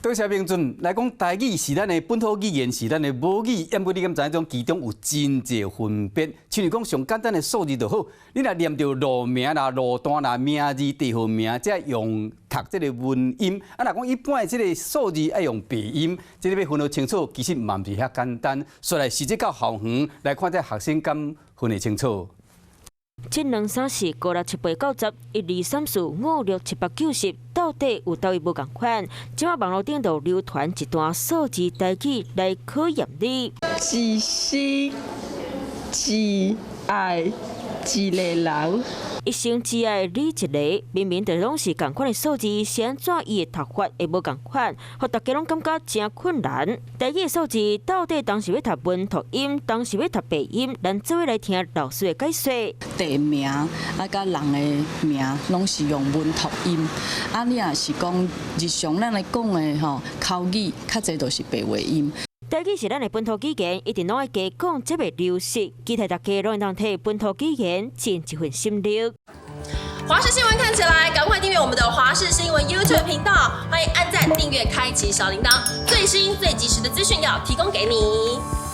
多謝明俊來講，台語是咱的本土語言，是咱的母語。毋過你敢知影講其中有真濟分別？親像講上簡單的數字就好，你若念著路名啦、路段啦、名字、地號名，才用讀這个文音。啊，若講一般的這个數字愛用白音，這个欲分得清楚，其實嘛毋是遐簡單。所以實際到校園來看，這學生敢分會清楚？七兩三四五六七八九十，一二三四五六七八九十，到底有佗位無仝款？這馬網路頂頭流傳一段數字台語來考驗你。一生只愛一个人。一生只愛你一个，明明就攏是仝款的數字，是按怎伊的讀法會無仝款，予大家攏感覺誠困難。台語的數字到底當是欲讀文托音，當是欲讀白音？咱做伙來聽老師的解說。地名啊，佮人的名，攏是用文托音。啊，你若是講日常咱來講的吼，口語較濟都是白話音。台語是咱的本土語言，一定攏愛加講，才袂流失。期待大家攏會當替本土語言盡一份心力。華視新聞看起來，趕快訂閱我們的華視新聞 YouTube 頻道，歡迎按讚、訂閱、開啟小鈴鐺，最新最及時的資訊要提供給你。